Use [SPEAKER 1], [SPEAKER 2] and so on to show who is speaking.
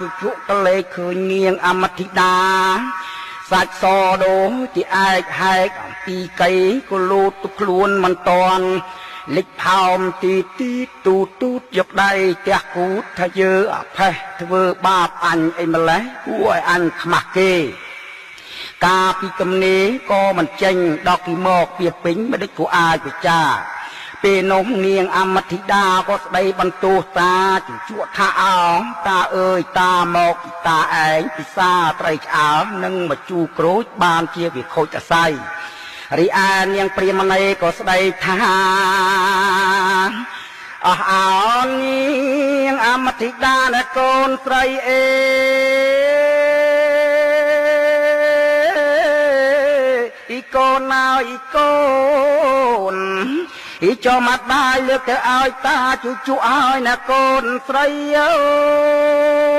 [SPEAKER 1] ជជក់កលេឃើញនាងអមធិតាសាច់សដូចជាឯកហែកអំពីកៃក៏លូតទុខ្លួនមិនតន់លិចផោមទីទីទូទូតយកដៃផ្ទះគូតថាយើអផេះធ្វើបាបអញអីម្លេះគួរឲ្យអញខ្មាស់គេកាពីកំនេះក៏មិនចេញដល់ពីមកពីពេញមិនដូចគួរអាចវិចារពេលនោះនាងអមធិតាក៏ស្ដីបន្ទោសតាជជក់ថាអោតាអើយតាមកតាឯងពិសាត្រីឆ្អើមនិងមជូរក្រូចបានជាវាខូចអាស័យរីឯនាងព្រាមណីក៏ស្ដីថាអស់អោនាងអមធិតាណាកូនស្រីអេអ៊ីកូនណើអ៊ីកូនអ៊ីចូលមកបាយលើកទៅឲ្យតាជជក់ឲ្យណាកូនស្រីអើ